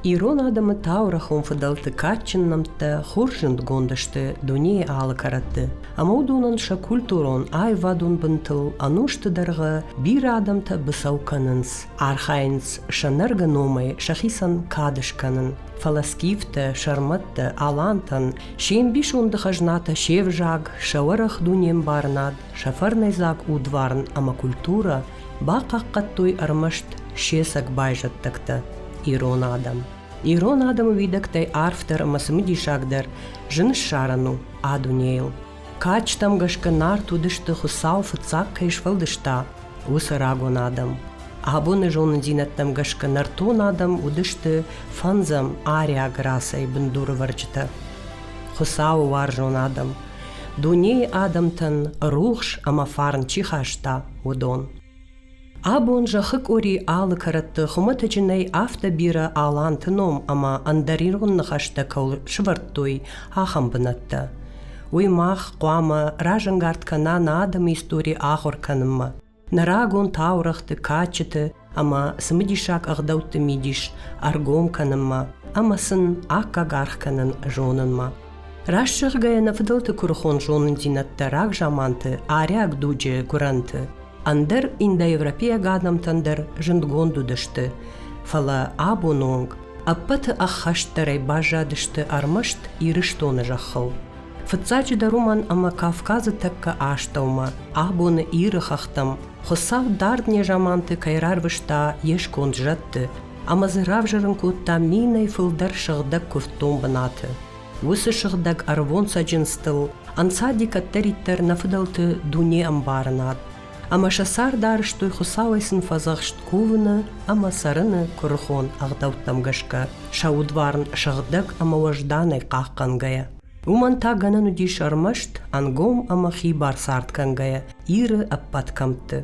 Ирон адӕмы таурӕгъон фыдӕлты кадджын нӕмттӕ хорз зындгонд сты дунейы алы кӕрӕтты, ӕмӕ уыдонӕн сӕ культурон, аивадон бынтыл ӕнусты дӕргъы бирӕ адӕмтӕ быцӕу кӕнынц, архайынц сӕ нӕргӕ номӕй сӕхицӕн кад скӕнын. Фӕлӕ скифтӕ, сӕрмӕттӕ, алантӕн се мбисонды хӕзнатӕ се взаг, сӕ уӕрӕх дунембарынад, сӕ фӕрнӕйдзаг удварн ӕмӕ культурӕ бахъахъхъӕдтой ӕрмӕст се цӕг байзӕддӕгтӕ, ирон адӕм. Ирон адӕмы уидӕгтӕй арфдӕр ӕмӕ цымыдисагдӕр зын ссарӕн у а дунейыл. Кадджытӕм гӕсгӕ Нарт уыдысты Хуыцау фыццаг кӕй сфӕлдыста, уыцы рагон адӕм. Абоны зонындзинӕдтӕм гӕсгӕ нӕртон адӕм уыдысты фӕндзӕм ариаг расӕйы бындурывӕрджытӕ. Хуыцауы уарзон адӕм, дунейы адӕмтӕн рухс ӕмӕ фарн чи хаста, уыдон. Абон зӕххы къори алы кӕрӕтты хуымӕтӕджы нӕй афтӕ бирӕ аланты ном ӕмӕ ӕндӕр ирон ныхӕстӕ кӕуыл сӕвӕрдтой, ахӕм бынӕттӕ. Уый мах хъуамӕ разӕнгард кӕна нӕ адӕмы истори ахуыр кӕнынмӕ, нӕ рагон таурӕгъты, кадджыты ӕмӕ цымыдисаг ӕгъдӕутты мидис ӕргом кӕнынмӕ ӕмӕ сын аккаг аргъ кӕнын зонынмӕ. Раст зӕгъгӕйӕ, нӕ фыдӕлты куырыхон зонындзинӕдтӕ рагзаманты, ариаг дуджы гуырӕнты ӕндӕр индоевропейаг адӕмтӕн дӕр зындгонд уыдысты, фӕлӕ абоны онг ӕппӕты ӕххӕстдӕрӕй баззадысты ӕрмӕст Ирыстоны зӕххыл. Фыццаджыдӕр уымӕн, ӕмӕ Кавказы тӕккӕ астӕумӕ, абоны Иры хӕхтӕм, Хуыцау дард незаманты кӕй рарвыста йе сконд зӕдты ӕмӕ дзы равзӕрын кодта минӕй фылдӕр сыгъдӕг куывддон бынаты. Уыцы сыгъдӕг ӕрвон цӕджындзтыл ӕнцади кӕддӕриддӕр нӕ фыдӕлты дунеӕмбарынад, ӕмӕ сӕ цард арӕзтой Хуыцауӕй сын фӕдзӕхст кувыны ӕмӕ цӕрыны куырыхон ӕгъдӕуттӕм гӕсгӕ, сӕ удварн сыгъдӕг ӕмӕ уӕзданӕй хъахъхъӕнгӕйӕ. Уымӕн та гӕнӕн уыдис ӕрмӕст ӕнгом ӕмӕ хибар цард кӕнгӕйӕ Иры ӕппӕт кӕмтты.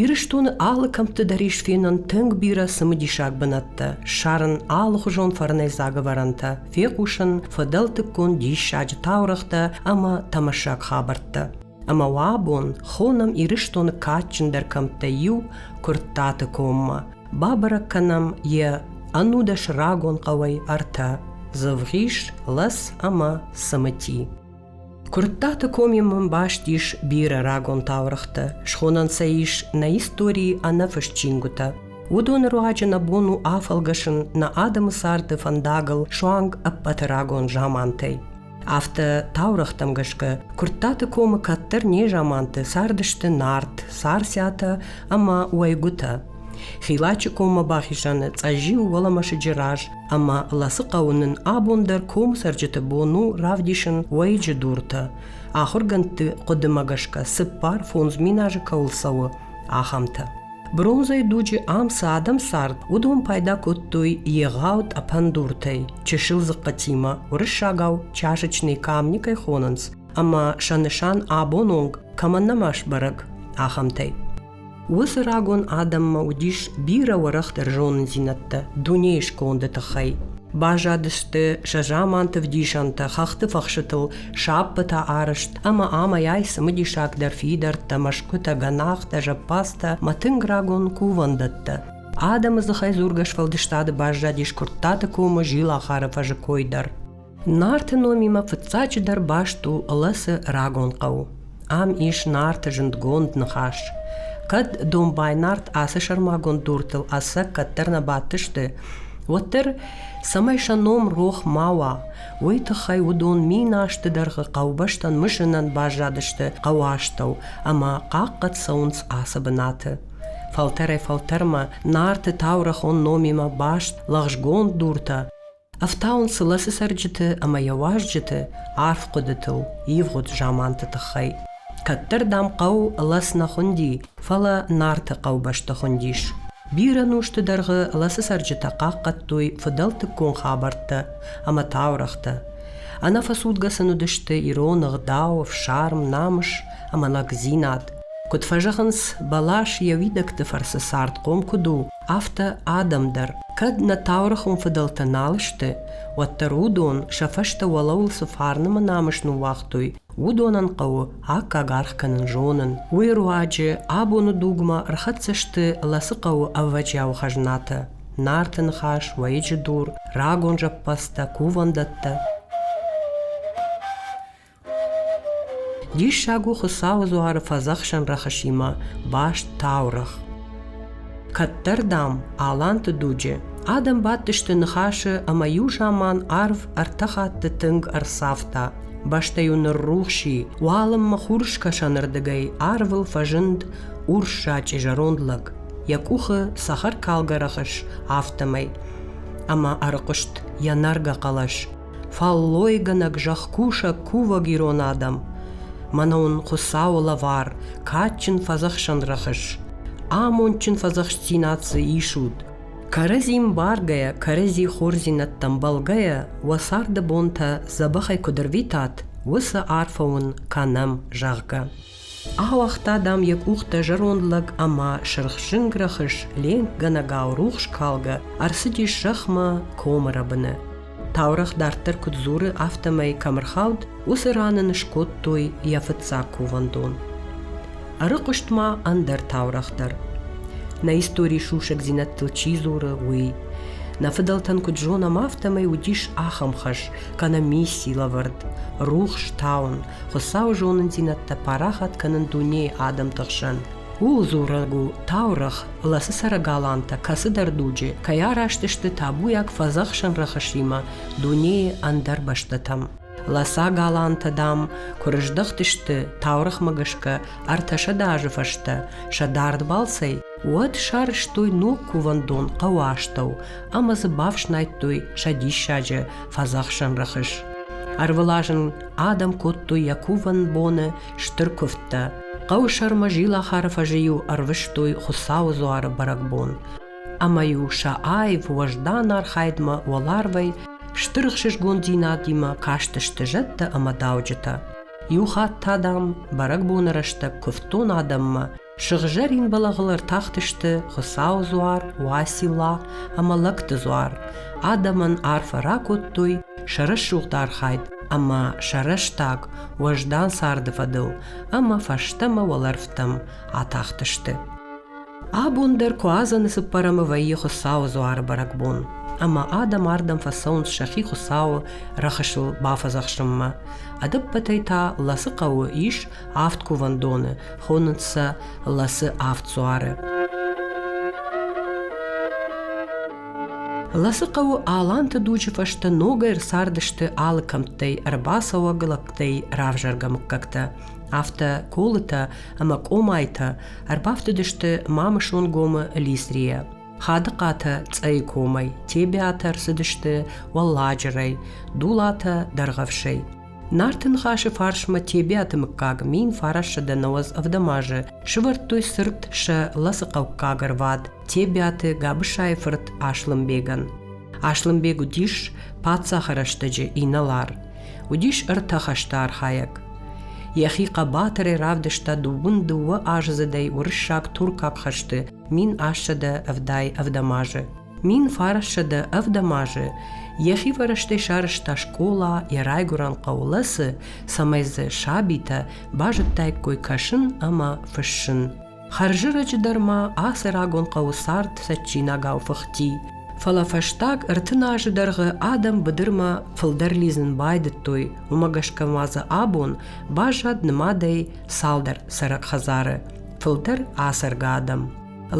Ирыстоны алы кӕмтты дӕр ис фенӕн тынг бирӕ цымыдисаг бынӕттӕ, ссарын алыхуызон фӕрнӕйдзаг ӕвӕрӕнтӕ, фехъусын фыдӕлтыккон диссаджы таурӕгътӕ ӕмӕ тӕмӕссаг хабӕрттӕ. Ӕмӕ уӕ абон хонӕм Ирыстоны кадджындӕр кӕмттӕй иу Куырттаты коммӕ. Бабӕрӕг кӕнӕм йӕ ӕнудӕс рагон хъӕуӕй ӕртӕ Дзывгъис, Лӕц ӕмӕ Цымыти. Куырттаты комимӕ баст ис бирӕ рагон таурӕгътӕ, схонӕн сӕ ис нӕ историйы ӕнӕфыст чингуытӕ. Уыдоны руаджы нӕ бон у афӕлгӕсын нӕ адӕмы царды фӕндагыл суанг ӕппӕты рагон замантӕй. Афтӕ таурӕгътӕм гӕсгӕ Куырттаты комы кӕддӕр незаманты цардысты Нарт, Царциатӕ ӕмӕ уӕйгуытӕ. Хилачы коммӕ бахизӕны Цъӕззиу уӕлӕмӕсыджы раз ӕмӕ Ласы хъӕуы нын абон дӕр комы цӕрджыты бон у равдисын уӕйыджы дуртӕ, ахуыргӕндты хъуыдымӕ гӕсгӕ 4-5 мин азы кӕуыл цӕуы, ахӕмтӕ. Бронзӕйы дуджы ам цы адӕм цард, уыдон пайда кодтой егъау тъӕпӕн дуртӕй, чысыл дзыхъхъытимӕ, уырыссагау чашечные камни кӕй хонынц, ӕмӕ сӕ нысан абон онг кӕмӕн нӕма сбӕрӕг, ахӕмтӕй. Уыцы рагон адӕммӕ уыдис бирӕ уӕрӕхдӕр зонындзинӕдтӕ дунейы сконды тыххӕй. Баззадысты сӕ заманты вдисӕнтӕ хӕхты фӕхсытыл саппытӕ арӕзт ӕмӕ амӕй-ай цымыдисагдӕр фидӕрттӕ, мӕсгуытӕ, гӕнахтӕ, зӕппадзтӕ мӕ тынг рагон кувӕндӕттӕ. Адӕмы дзыхӕй дзургӕ сфӕлдыстады баззадис Куырттаты комы Зилахары фӕзы кой дӕр. Нарты номимӕ фыццаджыдӕр баст у Лӕцы рагон хъӕу. Ам ис Нарты зындгонд ныхас. Кӕд домбай Нарт ацы сӕрмагонд дуртыл ӕцӕг кӕддӕр нӕ бадтысты, уӕддӕр, цӕмӕй сӕ ном рох ма уа, уый тыххӕй уыдон мин азты дӕргъы хъӕубӕстӕн мысынӕн баззадысты хъӕуы астӕу ӕмӕ хъахъхъӕд цӕуынц ацы бынаты. Фӕлтӕрӕй-фӕлтӕрмӕ Нарты таурӕгъон номимӕ баст лӕгъзгонд дуртӕ Ӕфтауынц Лӕцы цӕрджыты ӕмӕ йӕ уазджыты арф хъуыдытыл ивгъуыд заманты тыххӕй. Кӕддӕр, дам, хъӕу Лӕц нӕ хуынди, фӕлӕ Нарты хъӕубӕсты хуындис. Бирӕ нусты дӕргъы Лӕцы цӕрджытӕ хъахъхъӕдтой фыдӕлтыккон хабӕрттӕ ӕмӕ таурӕгътӕ. Ӕнӕфӕцудгӕ сын уыдысты ирон ӕгъдау, ӕфсарм, намыс ӕмӕ лӕгдзинад. Куыд фӕзӕгъынц, бӕлас йӕ уидӕгты фӕрцы цардхъом куыд у, афтӕ адӕм дӕр, кӕд нӕ таурӕгъон фыдӕлтӕ нал сты, уӕддӕр уыдон сӕ фӕстӕ уӕлӕуыл цы фарны намыс ныууагътой, уыдонӕн хъӕуы аккаг аргъ кӕнын зонын. Уый руаджы абоны дугмӕ ӕрхӕццӕ сты Ласы хъӕуы ӕвӕджиауы хӕзнатӕ. Нарты ныхас, уӕйыджы дур, рагон зӕппӕдзтӕ, кувӕндӕттӕ. Диссаг у Хуыцауы дзуары фӕдзӕхсӕн рӕхысимӕ баст таурӕгъ. Кӕддӕр, дам, аланты дуджы адӕм бадтысты ныхасы ӕмӕ иу заман арв ӕртӕ хатты тынг ӕрцавта. Бӕстӕ-иу ныррухс и, уалынмӕ хурыскӕсӕнырдыгӕй арвыл фӕзынд урсзачъе зӕронд лӕг, йӕ къухы цӕхӕркалгӕ рӕхыс, афтӕмӕй. Ӕмӕ ӕрыхъуыст йӕ нӕргӕ хъӕлӕс: Фӕллойгӕнӕг, зӕхкусӕг, кувӕг ирон адӕм! Мӕнӕ уын Хуыцауы лӕвар, кадджын фӕдзӕхсӕн рӕхыс. Амондджын фӕдзӕхстдзинад дзы исут. Кӕрӕдзи мбаргӕйӕ, кӕрӕдзи хорздзинӕдтӕм бӕлгӕйӕ уӕ царды бонтӕ дзӕбӕхӕй куыд ӕрвитат, уыцы арфӕ уын кӕнӕм, зӕгъгӕ. Ауагъта, дам, йӕ къухтӕ зӕронд лӕг ӕмӕ сырхзынг рӕхыс ленкгӕнӕгау рухс калгӕ ӕрцыдис зӕхмӕ комы рӕбыны. Таурӕгъ дарддӕр куыд дзуры, афтӕмӕй кӕм ӕрхауд, уыцы ран ын скодтой йӕ фыццаг кувӕндон. Ӕрыхъуыст ма ӕндӕр таурӕгъ дӕр. Нӕ историйы сусӕгдзинӕдтыл чи дзуры, уый. Нӕ фыдӕлтӕн куыд зонӕм, афтӕмӕй уыдис ахӕм хӕс, кӕнӕ мисси лӕвӕрд, рухс тауын, Хуыцауы зонындзинӕдтӕ парахат кӕнын дунейы адӕмты хсӕн. Ууыл дзурӕг у таурӕгъ Ласы цӕрӕг алантӕ кӕцыдӕр дуджы кӕй араст сты табуйаг фӕдзӕхсӕн рӕхысимӕ дунейы ӕндӕр бӕстӕтӕм. Ласаг алантӕ, дам, куы рыздӕхтысты таурӕгъмӕ гӕсгӕ 300 азы фӕстӕ сӕ дард балцӕй, уӕд сарӕзтой ног кувӕндон хъӕуы астӕу ӕмӕ дзы бафснайдтой сӕ диссаджы фӕдзӕхсӕн рӕхыс. Ӕрвылаз ын адӕм кодтой йӕ кувӕн боны стыр куывдтӕ. Хъӕуы сӕрмӕ Зилахары фӕзы-иу ӕрвыстой Хуыцауы дзуары бӕрӕгбон. Ӕмӕ-иу сӕ аив, уӕздан архайдмӕ уӕларвӕй стыр ӕхсызгондзинадимӕ кастысты зӕдтӕ ӕмӕ дауджытӕ. Иу хатт та, дам, бӕрӕгбоны рӕстӕг куывддон адӕммӕ Сыгъзӕрин бӕлӕгъыл ӕртахтысты Хуыцауы дзуар, Уацилла ӕмӕ Лӕгты дзуар. Адӕмӕн арфӕ ракодтой сӕ рӕсугъд архайд ӕмӕ сӕ рӕстаг, уӕздан царды фӕдыл ӕмӕ фӕстӕмӕ уӕлӕрвтӕм атахтысты. Абон дӕр Куадзӕны цыппӕрӕмы вӕййы Хуыцауы дзуары бӕрӕгбон, ӕмӕ адӕм ардӕм фӕцӕуынц сӕхи Хуыцауы рӕхысыл бафӕдзӕхсынмӕ. Ӕдӕппӕтӕй та Ласы хъӕуы ис авд кувӕндоны, хонынц сӕ Ласы авд дзуары. Ласы хъӕуы аланты дуджы фӕстӕ ногӕй ӕрцардысты алы кӕмттӕй ӕрбацӕуӕг лӕгтӕй равзӕргӕ мыггӕгтӕ. Афтӕ Колытӕ ӕмӕ Къомайтӕ ӕрбафтыдысты Мамысонгомы Лисрийӕ. Хадыхъатӕ Цъӕйы комӕй, Тебиатӕ ӕрцыдысты Уӕлладжырӕй, Дулатӕ Дӕргъӕвсӕй. Нарты ныхасы фарсмӕ Тебиаты мыггаг 1997 азы сывӕрдтой цырт сӕ Ласыхъӕуккаг ӕрвад Тебиаты Габысайы фырт Аслӕнбегӕн. Аслӕнбег уыдис паддзахы рӕстӕджы инӕлар. Уыдис ӕртӕ хӕсты архайӕг. Йӕхи хъӕбатырӕй равдыста дыууын дыууӕ аздзыдӕй уырыссаг-туркаг хӕсты 1877 азы. 1907 азы йӕхи фӕрӕзтӕй сарӕзта скъола йӕ райгуырӕн хъӕу Лӕцы, цӕмӕй дзы сабитӕ базыдтаиккой кӕсын ӕмӕ фыссын. Хӕрзӕрӕджы дӕр ма ацы рагон хъӕуы цард цӕджджинагау фыхти. Фӕлӕ фӕстаг 30 азы дӕргъы адӕм быдырмӕ фылдӕр лидзын байдыдтой, уымӕ гӕсгӕ ма дзы абон баззад нымадӕй цалдӕр цӕрӕг хӕдзары, фылдӕр ацӕргӕ адӕм.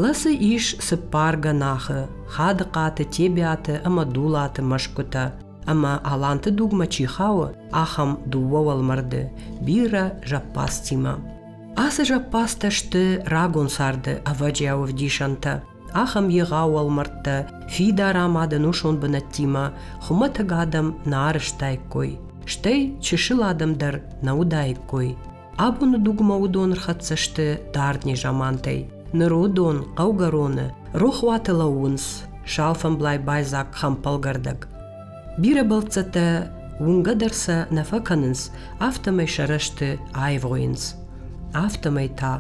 Ласы ис цыппар гӕнахы, Хадыхъаты, Тебиаты ӕмӕ Дулаты мӕсгуытӕ ӕмӕ аланты дугмӕ чи хауы, ахӕм дыууӕ уӕлмӕрды бирӕ зӕппадзтимӕ. Ацы зӕппадзтӕ сты рагон царды ӕвӕджиау ӕвдисӕнтӕ. Ахӕм егъау уӕлмӕрдтӕ фидар амад ӕнусон бынӕттимӕ хуымӕтӕг адӕм нӕ арӕзтаиккой, стӕй чысыл адӕм дӕр нӕ уыдаиккой. Абоны дугмӕ уыдон ӕрхӕццӕ сты дард незамантӕй. Ныр уыдон хъӕугӕроны рохуаты лӕууынц, сӕ алфӕмблай байдзаг хӕмпӕлгӕрдӕг. Бирӕ бӕлццӕттӕ уынгӕ дӕр сӕ нӕ фӕкӕнынц, афтӕмӕй сӕ рӕзты аивгъуыйынц. Афтӕмӕй та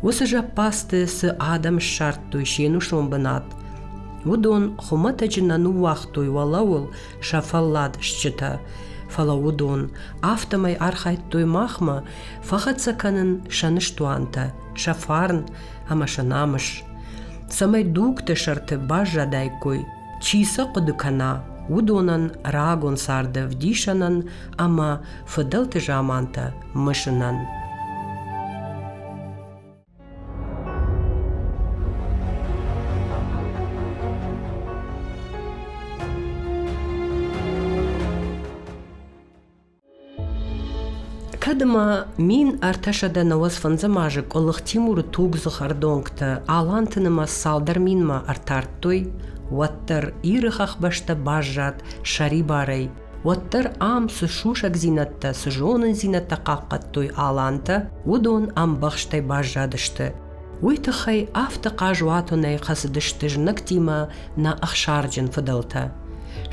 уыцы зӕппадзты цы адӕм ссардтой се нусон бынат, уыдон хуымӕтӕджы нӕ ныууагътой уӕлӕуыл сӕ фӕллад стджытӕ, фӕлӕ уыдон афтӕмӕй архайдтой махмӕ фӕхӕццӕ кӕнын сӕ ныстуантӕ, сӕ фарн ӕмӕ сӕ намыс. цӕмӕй дугты сӕрты баззадаиккой, чи сӕ хъуыды кӕна, уыдонӕн рагон царды ӕвдисӕнӕн ӕмӕ фыдӕлты замантӕ мысынӕн. Кӕд ӕмӕ 1395 азы Къуылых Тимуры тугдзых ӕрдонгтӕ аланты нымӕц цалдӕр минмӕ ӕртардтой, уӕддӕр Иры хӕхбӕстӕ баззад сӕрибарӕй, уӕддӕр ам цы сусӕгдзинӕдтӕ, цы зонындзинӕдтӕ хъахъхъӕдтой алантӕ, уыдон ӕмбӕхстӕй баззадысты. Уый тыххӕй афтӕ хъазуатонӕй хӕцыдысты знӕгтимӕ нӕ ӕхсарджын фыдӕлтӕ.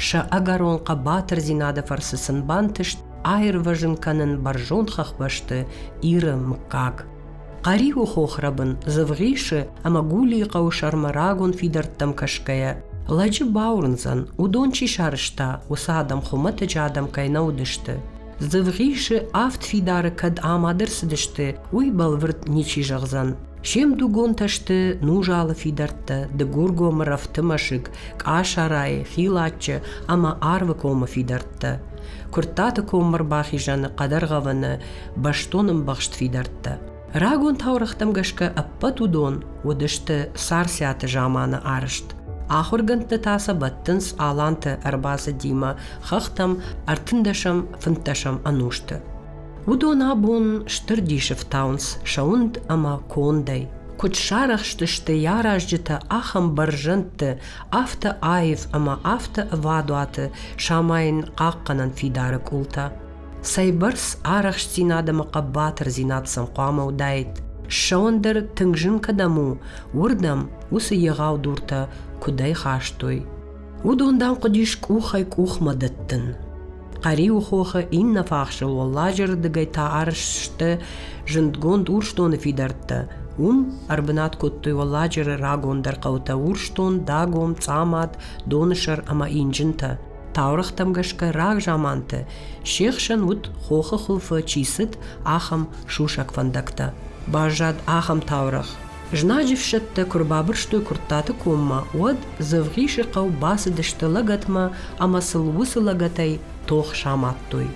Сӕ ӕгӕрон хъӕбатырдзинады фӕрцы сын бантыст аирвӕзын кӕнын бӕрзонд хӕхбӕсты Иры мыггаг. Хъӕриуы хохрӕбын Дзывгъисы ӕмӕ Гулийы хъӕуы сӕрмӕ рагон фидӕрттӕм кӕсгӕйӕ, лӕджы бауырндзӕн, уыдон чи сарӕзта, уыцы адӕм хуымӕтӕджы адӕм кӕй нӕ уыдысты. Дзывгъисы авд фидары кӕд амад ӕрцыдысты, уый бӕлвырд ничи зӕгъдзӕн. Се мдугонтӕ сты Нузалы фидӕрттӕ, Дыгургомы Рӕфты мӕсыг, Къасарайы, Хилаччы ӕмӕ Арвыкомы фидӕрттӕ. Куырттаты коммӕ рбахизӕны Хъӕдӕргъӕвӕны бӕстон ӕмбӕхст фидӕрттӕ. Рагон таурӕгътӕм гӕсгӕ ӕппӕт уыдон уыдысты Царциаты заманы арӕзт. Ахуыргӕндтӕ та сӕ бӕттынц аланты ӕрбацыдимӕ хӕхтӕм ӕртындӕсӕм-фынддӕсӕм ӕнусты. Уыдон абон стыр дисы фтауынц сӕ уынд ӕмӕ кондӕй. Куыд сарӕхстысты йӕ аразджытӕ ахӕм бӕрзӕндты, афтӕ аив ӕмӕ афтӕ ӕвадуаты самайын хъахъхъӕнӕн фидары къултӕ. Цӕйбӕрц арӕхстдзинад ӕмӕ хъӕбатырдзинад сӕм хъуамӕ уыдаид, ссӕуӕн дӕр тынг зын кӕдӕм у, уырдӕм уыцы егъау дуртӕ куыдӕй хастой. Уыдон, дам, хъуыдис къухӕй къухмӕ дӕттын. Хъӕриуы хохы иннӕ фахсыл Уӕлладжыры рдыгӕй та арӕзт сты зындгонд Урсдоны фидӕрттӕ. Уым ӕрбынат кодтой Уӕлладжыры рагондӕр хъӕутӕ Урсдон, Дагом, Цъамад, Донысӕр ӕмӕ Инджынтӕ. Таурӕгътӕм гӕсгӕ рагзаманты се хсӕн уыд хохы хуылфы чи цыд, ахӕм сусӕг фӕндӕгтӕ. Баззад ахӕм таурӕгъ. Знаджы фсӕдтӕ куы рбабырстой Куырттаты коммӕ, уӕд Дзывгъисы хъӕу бацыдысты лӕгӕтмӕ ӕмӕ сыл уыцы лӕгӕтӕй тох самадтой.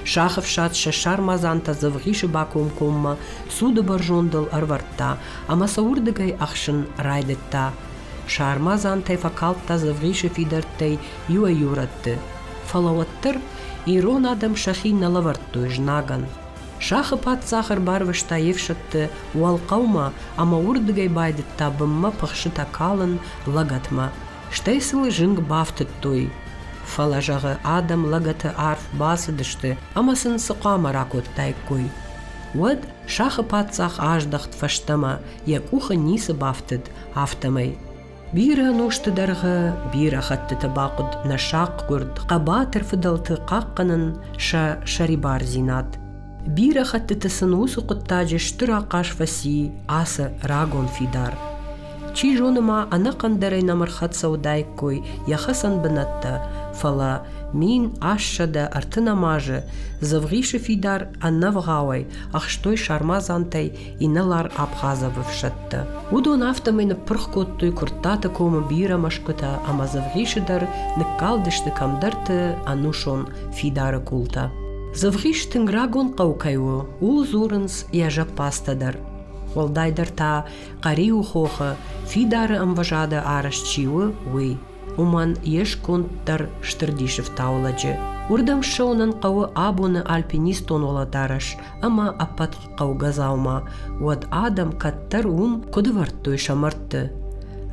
Сахы фсад сӕ сармадзантӕ Дзывгъисы бакомкоммӕ суды бӕрзондыл ӕрвӕрдта ӕмӕ сӕ уырдыгӕй ӕхсын райдыдта. Сармадзантӕй фӕкалдта Дзывгъисы фидӕрттӕй иуӕй-иу рӕтты. Фӕлӕ уӕддӕр ирон адӕм сӕхи нӕ лӕвӕрдтой знагӕн. Сахы паддзах ӕрбарвыста йе фсӕдты уӕлхъӕумӕ ӕмӕ уырдыгӕй байдыдта бынмӕ пыхсытӕ калын лӕгӕтмӕ. Стӕй сыл зынг бафтыдтой. Фӕлӕ, зӕгъы, адӕм лӕгӕты арф бацыдысты ӕмӕ сын цы хъуамӕ ракодтаиккой. Уӕд сахы паддзах аздӕхт фӕстӕмӕ, йӕ къухы ницы бафтыд, афтӕмӕй. Бирӕ ӕнусты дӕргъы бирӕ хӕттыты бахъуыд нӕ сахъгуырд хъӕбатыр фыдӕлты хъахъхъӕнын сӕ сӕрибардзинад. Бирӕ хӕттыты сын уыцы хъуыддаджы стыр ахъаз фӕци ацы рагон фидар. Чи зоны ма ӕнӕхъӕндӕрӕй нӕм ӕрхӕццӕ уыдаиккой йӕ хӕцӕн бынӕттӕ, фӕлӕ 1830 азы Дзывгъисы фидар ӕнӕвгъауӕй ӕхстой сармадзантӕй инӕлар Абхазовы фсӕдтӕ. Уыдон афтӕмӕй ныппырх кодтой Куырттаты комы бирӕ мӕсгуытӕ ӕмӕ Дзывгъисы дӕр ныккалдысты кӕмдӕрты ӕнусон фидары къултӕ. Дзывгъис тынг рагон хъӕу кӕй у, ууыл дзурынц йӕ зӕппадзтӕ дӕр. Уӕлдайдӕр та Хъӕриуы хохы фидары ӕмвӕзады арӕзт чи у, уый. Уымӕн йе сконд дӕр стыр дисы фтауы лӕджы. Уырдӕм ссӕуынӕн хъӕуы абоны альпинистон уӕлӕдарӕс ӕмӕ ӕппӕт хъӕугӕ дзаума, уӕд адӕм кӕддӕр уым куыд ӕвӕрдтой сӕ мӕрдты.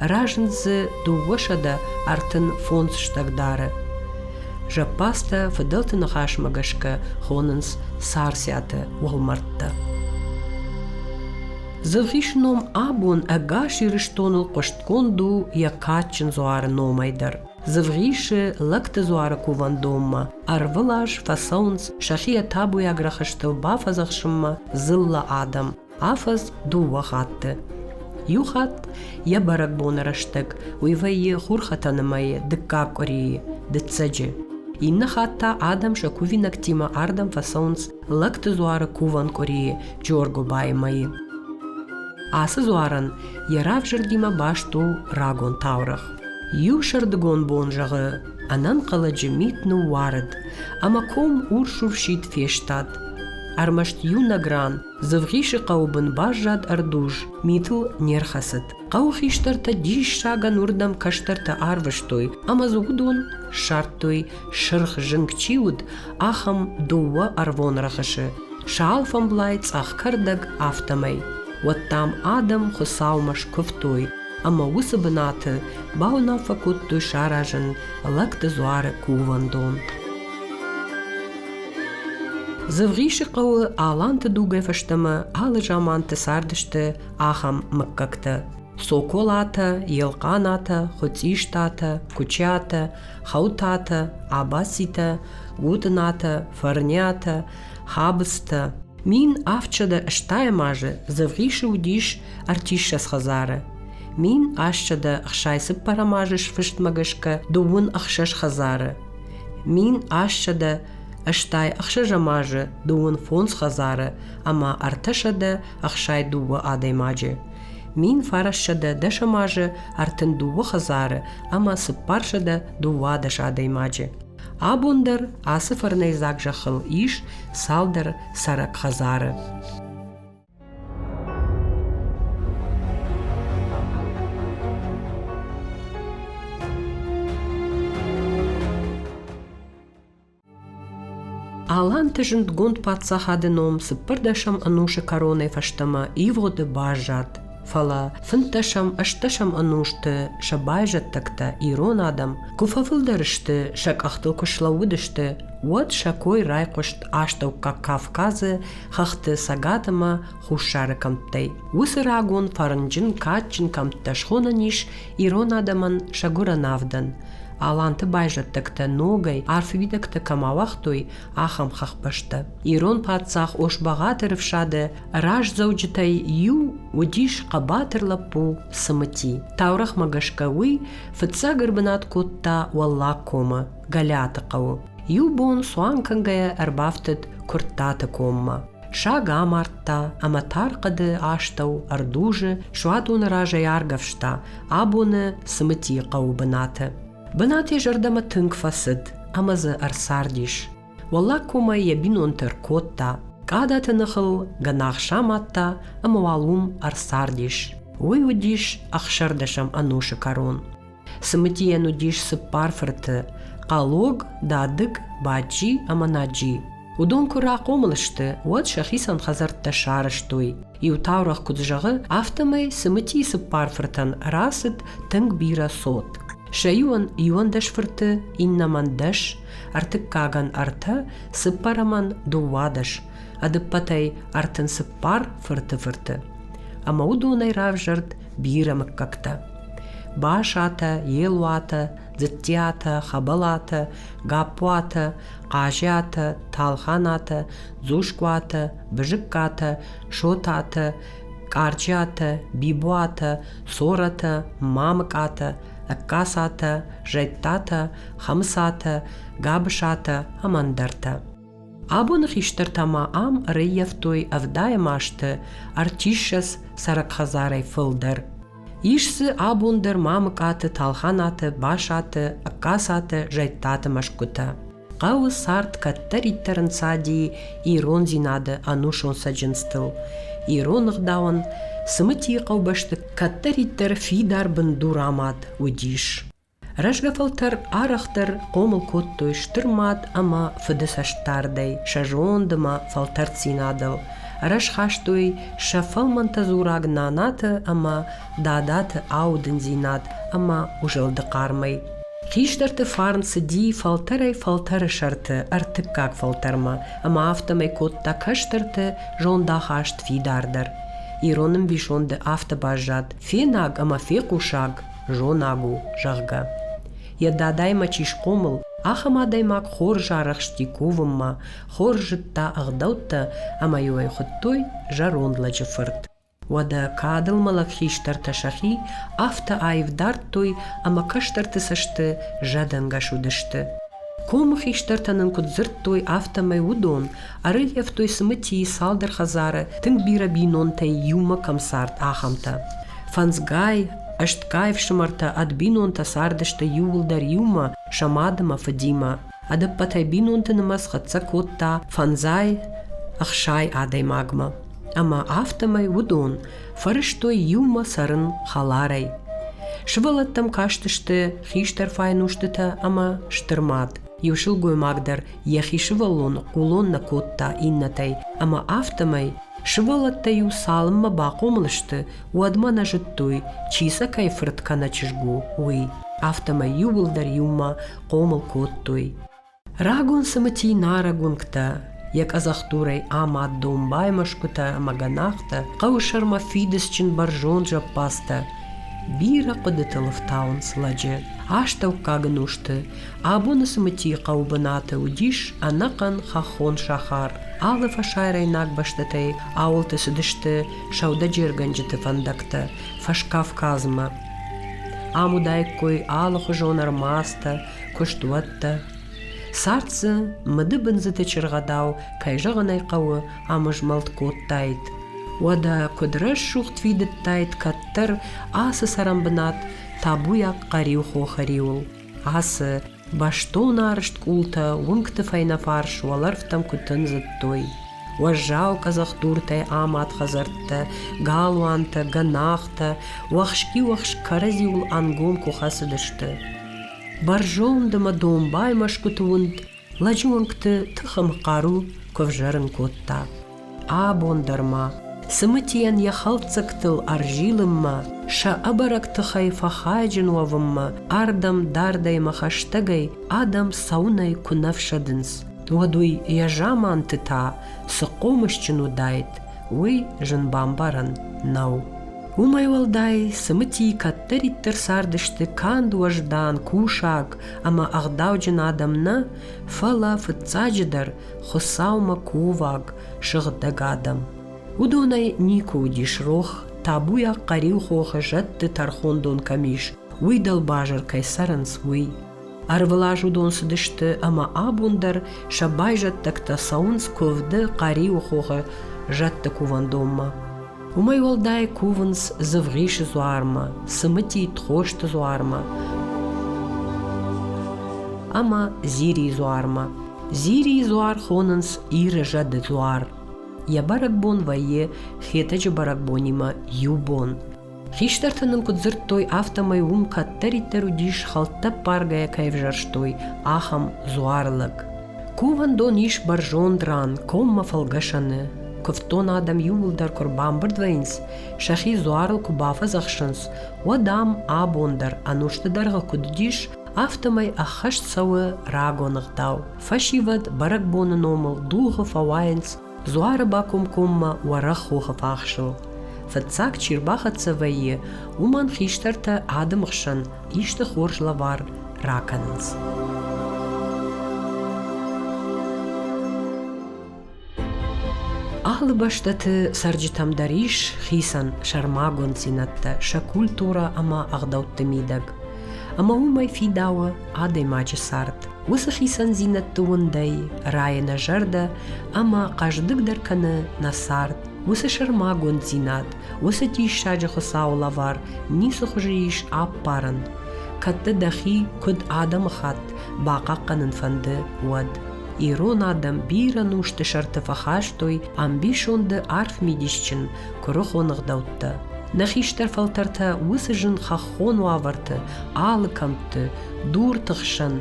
Разынд дзы 235 стӕгдары. Зӕппадзтӕ фыдӕлты ныхасмӕ гӕсгӕ хонынц Царциаты уӕлмӕрдтӕ. Дзывгъисы ном абон ӕгас Ирыстоныл хъуыстгонд у йӕ кадджын дзуары номӕй дӕр. Дзывгъисы Лӕгты дзуары кувӕндонмӕ ӕрвылаз фӕцӕуынц сӕхи йӕ табуйаг рӕхыстыл бафӕдзӕхсынмӕ дзыллӕ адӕм, афӕдз дыууӕ хатты. Иу хатт йӕ бӕрӕгбоны рӕстӕг уый вӕййы хурхӕтӕны мӕйы дыккаг къуырийы, дыццӕджы. Иннӕ хатт та адӕм сӕ кувинӕгтимӕ ардӕм фӕцӕуынц Лӕгты дзуары кувӕн къуырийы Джоргуыбайы мӕйы. Ацы дзуарӕн йӕ равзӕрдимӕ баст у рагон таурӕгъ. Иу сӕрдыгон бон, зӕгъы, ӕнӕнхъӕлӕджы мит ныууарыд, ӕмӕ ком урс-урсид фестад. Ӕрмӕст иунӕг ран, Дзывгъисы хъӕуы бын баззад ӕрдуз, митыл не рхӕцыд. Хъӕуы хистӕртӕ диссагӕн уырдӕм кӕстӕртӕ арвыстой ӕмӕ дзы уыдон ссардтой, сырх зынг чи уыд, ахӕм дыууӕ ӕрвон рӕхысы, сӕ алфӕмблай цъӕх кӕрдӕг, афтӕмӕй. Уӕд, дам, адӕм Хуыцаумӕ скуывтой ӕмӕ уыцы бынаты бауынаффӕ кодтой саразын Лӕгты дзуары кувӕндон. Дзывгъисы хъӕуы аланты дугӕй фӕстӕмӕ алы заманты цардысты ахӕм мыггӕгтӕ: Соколатӕ, Елхъанатӕ, Хуыцъистатӕ, Куычиатӕ, Хӕутатӕ, Абацитӕ, Гутъынатӕ, Фӕрниатӕ, Хабыцтӕ. 1780 азы Дзывгъисы уыдис ӕртиссӕдз хӕдзары. 1864 азы сфыстмӕ гӕсгӕ 26 хӕдзары. 1886 азы 25 хӕдзары ӕмӕ 362 адӕймаджы. 1910 азы 32 хӕдзары ӕмӕ 412 адӕймаджы. Абон дӕр ацы фӕрнӕйдзаг зӕххыл ис цалдӕр цӕрӕг хӕдзары. Аланты зындгонд паддзахады ном цыппӕрдӕсӕм ӕнусы кӕронӕй фӕстӕмӕ ивгъуыды баззад, фӕлӕ фынддӕсӕм-ӕстдӕсӕм ӕнусты сӕ байзӕддӕгтӕ ирон адӕм куы фӕфылдӕр сты, сӕ къӕхтыл куы слӕууыдысты, уӕд сӕ кой райхъуыст Астӕуккаг Кавказы хӕхты цӕгат ӕмӕ хуссары кӕмттӕй. Уыцы рагон фӕрнджын, кадджын кӕмттӕ схонӕн ис ирон адӕмӕн сӕ гуырӕн авдӕн. Аланты байзӕддӕгтӕ ногӕй арф уидӕгтӕ кӕм ауагътой, ахӕм хӕхбӕстӕ. Ирон паддзах Ос-Бӕгъатыры фсады раздзӕуджытӕй иу уыдис хъӕбатыр лӕппу Цымыти. Таурӕгъмӕ гӕсгӕ уый фыццаг ӕрбынат кодта Уӕллагкомы, Гӕлиаты хъӕуы. Иу бон цуан кӕнгӕйӕ ӕрбафтыд Куырттаты коммӕ. Саг амардта ӕмӕ тар хъӕды астӕу ӕрдузы суадоны разӕй аргӕвста абоны Цымытийы хъӕуы бынаты. Бынат йӕ зӕрдӕмӕ тынг фӕцыд ӕмӕ дзы ӕрцардис. Уӕллаг комӕй йӕ бинонты ӕркодта, къадаты ныхыл гӕнах самадта ӕмӕ уал уым ӕрцардис. Уый уыдис ӕхсӕрдӕсӕм ӕнусы кӕрон. Цымытийӕн уыдис цыппар фырты: Хъалог, Дадыг, Баджи ӕмӕ Наджи. Уыдон куы рахъомыл сты, уӕд сӕхицӕн хӕдзӕрттӕ сарӕзтой. Иу таурӕгъ куыд зӕгъы, афтӕмӕй Цымытийы цыппар фыртӕн рацыд тынг бирӕ цот. Сӕ иуӕн 11 фырты, иннӕмӕн дӕс, ӕртыккагӕн ӕртӕ, цыппӕрӕмӕн 12, ӕдыппӕтӕй 34 фырты фырты. Ӕмӕ уыдонӕй равзӕрд бирӕ мыггӕгтӕ. Басатӕ, Елуатӕ, Дзыттиатӕ, Хӕбӕлатӕ, Гаппуатӕ, Хъазиатӕ, Талханатӕ, Дзускъуатӕ, Бызыккатӕ, Шотатӕ, Къарджиатӕ, Бибуатӕ, Цоратӕ, Мамыкъатӕ, Ӕгкацатӕ, Зӕдтатӕ, Хӕмыцатӕ, Габысатӕ ӕмӕ ӕндӕртӕ. Абоны хистӕртӕ ма ам ӕрӕййӕфтой ӕвдайӕм азты ӕртиссӕдз цӕрӕг хӕдзарӕй фылдӕр. Ис дзы абон дӕр Мамыкъаты, Талханаты, Басаты, Ӕгкацаты, Зӕдтаты мӕсгуытӕ. Хъӕуы цард кӕддӕриддӕр ӕнцади ирондзинады ӕнусон цӕджындзтыл. Ирон ӕгъдауӕн Цымытийы хъӕубӕсты кӕддӕриддӕр фидар бындурамад уыдис. Рӕзгӕ фӕлтӕр арӕхдӕр хъомыл кодтой стыр мад ӕмӕ фыды цӕстдардӕй, сӕ зонд ӕмӕ фӕлтӕрддзинадыл. Ӕрӕсхастой сӕ фӕлмӕнтӕдзураг нанаты ӕмӕ дадаты аудындзинад ӕмӕ узӕлды хъармӕй. Хистӕрты фарн цыди фӕлтӕрӕй-фӕлтӕры сӕрты ӕртыккаг фӕлтӕрмӕ ӕмӕ афтӕмӕй кодта кӕстӕрты зондахаст фидардӕр. Ирон ӕмбисонды афтӕ баззад: фенаг ӕмӕ фехъусаг зонаг у, зӕгъгӕ. Йӕ дадаимӕ чи схъомыл, ахӕм адӕймаг хорз арӕхсти кувынмӕ, хорз зыдта ӕгъдӕуттӕ ӕмӕ-иу ӕй хуыдтой зӕронд лӕджы фырт. Уӕдӕ кадылмӕлӕг хистӕртӕ сӕхи афтӕ аив дардтой ӕмӕ кӕстӕрты цӕсты зӕдӕнгӕс уыдысты. Комы хистӕртӕ нын куыд дзырдтой, афтӕмӕй уыдон ӕрыййӕфтой Цымытийы цалдӕр хӕдзары тынг бирӕ бинонтӕй иумӕ кӕм цард, ахӕмтӕ. Фӕндзгай, ӕстгай ӕфсымӕртӕ ӕд бинонтӕ цардысты иууылдӕр иумӕ сӕ мад ӕмӕ фыдимӕ. Ӕдӕппӕтӕй бинонты нымӕц хӕццӕ кодта фӕндзай, 60 адӕймагмӕ. Ӕмӕ афтӕмӕй уыдон фӕрыстой иумӕ цӕрын хӕларӕй. Сывӕллӕттӕм кастысты хистӕр файнустытӕ ӕмӕ стыр мад. Иу сылгоймаг дӕр йӕхи сывӕллоны хъулон нӕ кодта иннӕтӕй, ӕмӕ афтӕмӕй сывӕллӕттӕ-иу цалынмӕ бахъомыл сты, уӕдмӕ нӕ зыдтой, чи сӕ кӕй фырт кӕнӕ чызг у, уый. Афтӕмӕй иууылдӕр иумӕ хъомыл кодтой. Рагон Цымыти нарӕг уынгтӕ, йӕ къӕдзӕхдурӕй амад домбай мӕсгуытӕ ӕмӕ гӕнахтӕ, хъӕуы сӕрмӕ фидыцджын бӕрзонд зӕппадзтӕ бирӕ хъуыдытыл ӕфтауынц лӕджы. Астӕуккаг ӕнусты абоны Цымытийы хъӕуы бынаты уыдис ӕнӕхъӕн хӕххон сахар. Алы фӕсарӕйнаг бӕстӕтӕй ауылты цыдысты сӕудӕджергӕнджыты фӕндӕгтӕ Фӕскавказмӕ. Ам уыдаиккой алыхуызон ӕрмадзтӕ, куыстуӕттӕ. Цард дзы мыдыбындзыты чыргъӕдау, кӕй зӕгъын ӕй хъӕуы, ӕмызмӕлд кодтаид. Уӕдӕ куыд рӕсугъд фидыдтаид кӕддӕр ацы цӕрӕнбынат табуйаг Хъӕриу хохы риуыл, ацы бӕстон арӕзт къултӕ уынгты фӕйнӕфарс уӕлӕрвтӕм куы тындзыдтой. Уӕззау къӕдзӕхдуртӕй амад хӕдзӕрттӕ, галуантӕ, гӕнахтӕ уӕхски-уӕхск кӕрӕдзиуыл ӕнгом куы хӕцыдысты. Бӕрзонд ӕмӕ домбай мӕсгуыты уынд лӕджы уӕнгты тых ӕмӕ хъару куы ӕвзӕрын кодта. Абон дӕр ма Цымытийӕн йӕ хӕлддзӕгтыл ӕрзилынмӕ, сӕ ӕбӕрӕг тыхӕй фӕхайджын уӕвынмӕ ардӕм дардӕй ӕмӕ хӕстӕгӕй адӕм цӕуынӕй куы нӕ фсӕдынц, уӕд уый йӕ заманты та цы хъомысджын уыдаид, уый зын бамбарӕн нӕу. Уымӕй уӕлдай Цымытийы кӕддӕриддӕр цардысты канд уӕздан, кусаг ӕмӕ ӕгъдауджын адӕм нӕ, фӕлӕ, фыццаджыдӕр, Хуыцаумӕ кувӕг, сыгъдӕг адӕм. Уыдонӕй никуы уыдис рох, табуйаг Хъӕриу хохы зӕдты тӕрхондон кӕм ис, уый дӕлбазыр кӕй цӕрынц, уый. Ӕрвылаз уыдон цыдысты ӕмӕ абон дӕр сӕ байзӕддӕгтӕ цӕуынц куывды Хъӕриуы хохы зӕдты кувӕндонмӕ. Уымӕй уӕлдай кувынц Дзывгъисы дзуармӕ, Цымыти Тхосты дзуармӕ ӕмӕ Зирийы дзуармӕ. Зирийы дзуар хонынц Иры зӕды дзуар. Йӕ бӕрӕгбон вӕййы Хетӕджы бӕрӕгбонимӕ иу бон. Хистӕртӕ нын куыд дзырдтой, афтӕмӕй уым кӕддӕриддӕр уыдис хӕлттӕ ппаргӕйӕ кӕй ӕвзӕрстой, ахӕм дзуарлӕг. Кувӕндон ис бӕрзонд ран, коммӕ фӕлгӕсӕны. Куывддон адӕм иууылдӕр куы рбамбырд вӕййынц, сӕхи дзуарыл куы бафӕдзӕхсынц, уӕд ам абон дӕр ӕнусты дӕргъы куыд уыдис, афтӕмӕй ӕххӕст цӕуы рагон ӕгъдау. Фӕсивӕд бӕрӕгбоны номыл дугъы фӕуайынц Дзуары бакомкоммӕ уӕрӕх хохы фахсыл. Фыццаг чи рбахӕццӕ вӕййы, уымӕн хистӕртӕ адӕмы хсӕн исты хорз лӕвар ракӕнынц. Алы бӕстӕты цӕрджытӕм дӕр ис хицӕн сӕрмагонддзинӕдтӕ сӕ культурӕ ӕмӕ ӕгъдӕутты мидӕг. Ӕмӕ уымӕй фидауы адӕймаджы цард. Уыцы хицӕндзинӕдты уындӕй райы нӕ зӕрдӕ ӕмӕ хъӕздыгдӕр кӕны нӕ цард. Уыцы сӕрмагонддзинад, уыцы диссаджы Хуыцауы лӕвар ницы хуызы ис аппарӕн, кӕд дӕ дӕхи куыд адӕмыхатт бахъахъхъӕнын фӕнды, уӕд. Ирон адӕм бирӕ нусты сӕрты фӕхастой ӕмбисонды арф мидисджын куырыхон ӕгъдӕуттӕ. Нӕ хистӕр фӕлтӕртӕ уыцы зын хӕххон уавӕрты алы кӕмтты, дурты хсӕн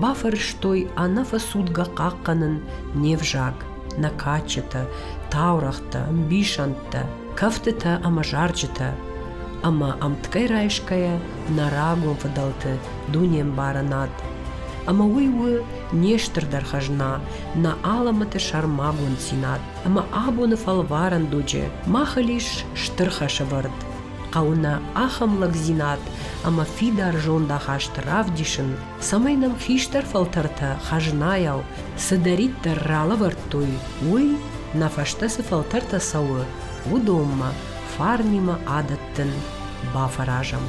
бафӕрстой ӕнӕфӕцудгӕ хъахъхъӕнын не взаг, нӕ кадджытӕ, таурӕгътӕ, ӕмбисӕндтӕ, кӕфтытӕ ӕмӕ зарджытӕ. Ӕмӕ ӕмткӕй райсгӕйӕ нӕ рагон фыдӕлты дунембарынад. Ӕмӕ уый у не стырдӕр хӕзна, нӕ алӕмӕты сӕрмагонддзинад. Ӕмӕ абоны фӕлварӕн дуджы махыл ис стыр хӕсӕвӕрд. Хъӕуы нӕ ахӕм лӕгдзинад ӕмӕ фидар зондахаст равдисын, цӕмӕй нӕм хистӕр фӕлтӕртӕ хӕзнайау цыдӕриддӕр ралӕвӕрдтой, уый, нӕ фӕстӕ цы фӕлтӕртӕ цӕуы, уыдонмӕ фарнимӕ адӕттын бафӕразӕм.